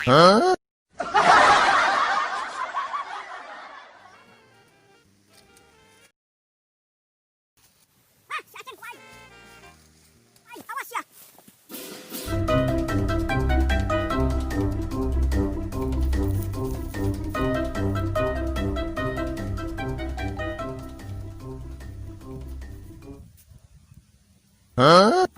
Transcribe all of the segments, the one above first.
Huh? Ah, si Aceng ku aing. Aing, awas ya. Huh?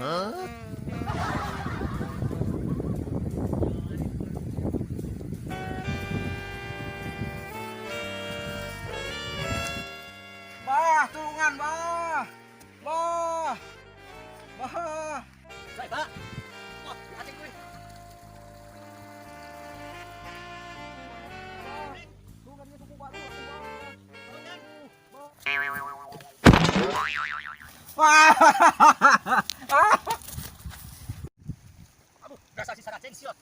Huh? Bah, tulungan, bah. Bah. Bah. Saya, Pak. Wah, hati gue. Tulungan suku baru, bah. Wah. Aduh, dasar si Saraceng siot.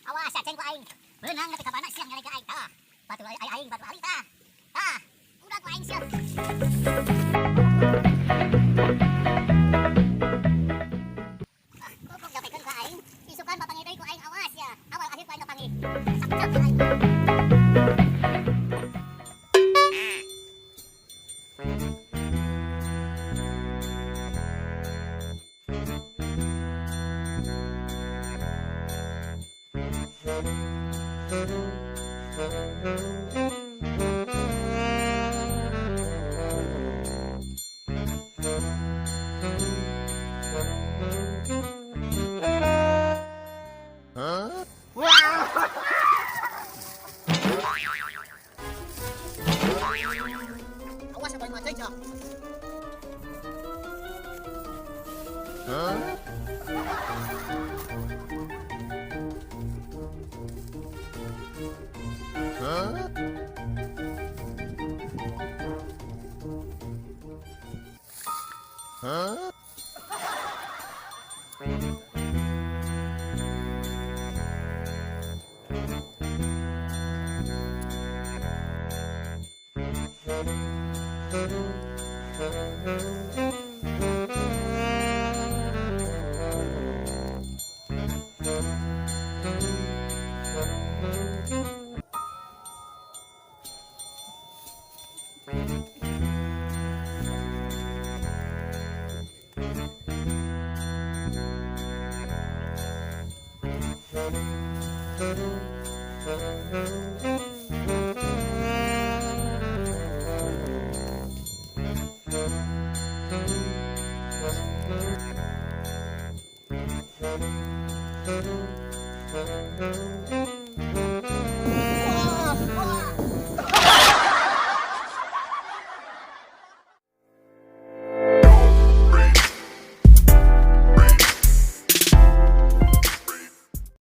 Awas Aceng ku aing. Beunang nepi ka mana sia nyari ka aing tah. Batu aing batu ali tah. Tah, udah ku aing sia. Ah, goblok dapikeun ka aing. Isukan papanggih deui ku aing awas ya. Awal akhir ku aing kapanggih. Sapecap ka aing. Huh? Awas sama Aceng ya. Huh? Huh? Huh? Thank you.